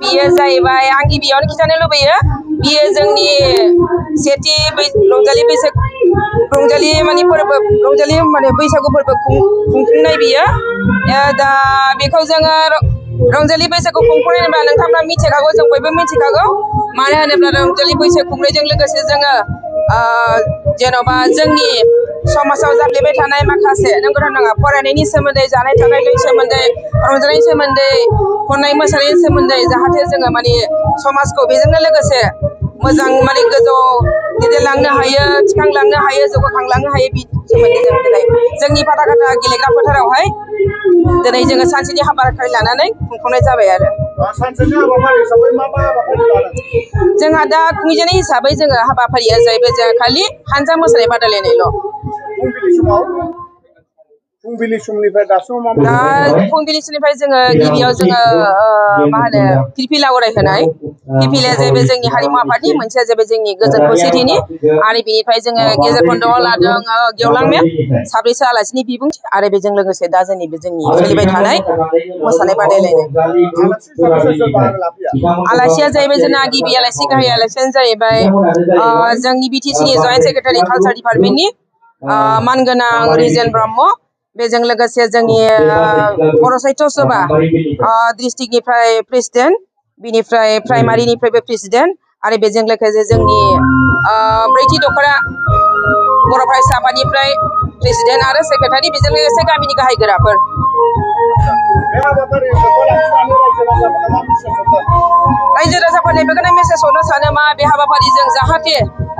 बियो जाहैबाय आं गिबियावनो खिन्थानो लुबैयो बियो जोंनि सेथि रंजालि माने फोरबो रंजालि माने बैसागु फोरबो खुंफुंनाय बियो दा बेखौ जोङो रंजालि बैसागु खुंफुंनाय होनोब्ला नोंथांमोना मिथिखागौ जों बयबो मिथिखागौ मानो होनोब्ला रंजालि बैसागु खुंनायजों लोगोसे जोङो जेन'बा जोंनि समाजाव जाफ्लेबाय थानाय माखासे नंगौना नङा फरायनायनि सोमोन्दै जानाय थानायनि सोमोन्दै रंजानायनि सोमोन्दै खननाय मोसानायनि सोमोन्दै जाहाथे जोङो माने समाजखौ बेजोंनो लोगोसे मोजां माने गोजौ दैदेनलांनो हायो थिखांलांनो हायो जौगाखांलांनो हायो बिनि सोमोन्दै जों दिनै जोंनि फाथाखाथा गेलेग्रा फोथारावहाय दिनै जोङो सानसेनि हाबाफारि लानानै खुंफुंनाय जाबाय आरो सानसेनि हाबाफारि हिसाबै मा हाबाफारि लादों जोंहा दा खुंजानाय हिसाबै जोङो हाबाफारिया जाहैबाय जों खालि हानजा मोसानाय बादायलायनायल' फुंबिलि समनिफ्राय दासिमाव मा दा फुंबिलि समनिफ्राय जोङो गिबियाव जोङो मा होनो फिरफिला अरायहोनाय फिरफिलाया जाहैबाय जोंनि हारिमु आफादनि मोनसेया जाहैबाय जोंनि गोजोन खौसेथिनि आरो बेनिफ्राय जोङो गेजेर खन्द'आव लादों गेवलां मेल साब्रैसो आलासिनि बिबुंथि आरो बेजों लोगोसे दा जोंनि सोलिबाय थानाय मोसानाय बादायलायनाय आलासिया जाहैबाय जोंना गिबि आलासि गाहाय आलासियानो जाहैबाय जोंनि बिटिसिनि जयेन्ट सेक्रेटारि कालचार डिपार्टमेन्टनि मानगोनां रिजेन ब्रह्म बेजों लोगोसे जोंनि बर' साहित्य सभा डिस्ट्रिक्टनिफ्राय प्रेसिडेन्ट बिनिफ्राय प्राइमारिनिफ्रायबो प्रेसिडेन्ट आरो बेजों लोगोसे जोंनि ब्रैथि दख'रा बर' फरायसा आफादनिफ्राय प्रेसिडेन्ट आरो सेक्रेटारि बेजों लोगोसे गामिनि गाहाय गोराफोर रायजो राजाफोरनो बेखौनो मेसेज हरनो सानो मा बे हाबाफारिजों जाहाथे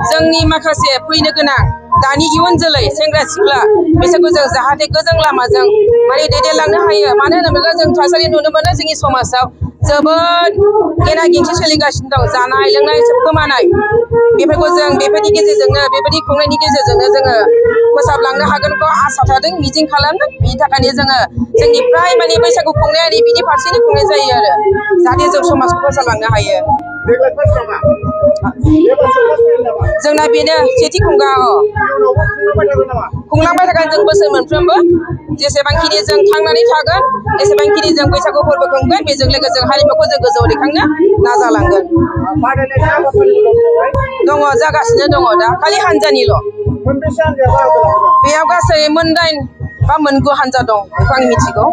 जोंनि माखासे फैनो गोनां दानि इयुन जोलै सेंग्रा सिख्ला बिसोरखौ जों जाहाथे गोजों लामाजों माने दैदेनलांनो हायो मानो होनोब्ला जों थासारि नुनो मोनो जोंनि समाजाव जोबोद गेना गिंथि सोलिगासिनो दं जानाय लोंनाय सोबखोमानाय बेफोरखौ जों बेफोरनि गेजेरजोंनो बेबायदि खुंनायनि गेजेरजोंनो जोङो फोसाबलांनो हागोनखौ आसा थादों मिजिं खालामदों बिनि थाखायनो जोङो जोंनि फ्राय माने बैसागु खुंनायानो बिनि फारसेनो खुंनाय जायो आरो जाहाथे जों समाजखौ फोसाबलांनो हायो जोंना बेनो सेथि खुंगा खुंलांबाय थागोन जों बोसोर मोनफ्रोमबो जेसेबांखिनि जों थांनानै थागोन एसेबांखिनि जों बैसागु फोरबो खुंगोन बेजों लोगोसे हारिमुखौ जों गोजौआव दैखांनो नाजालांगोन दङ जागासिनो दङ दा खालि हानजानिल' बेयाव गासै मोन 8 बा मोन 9 हानजा दं बेखौ आं मिथिगौ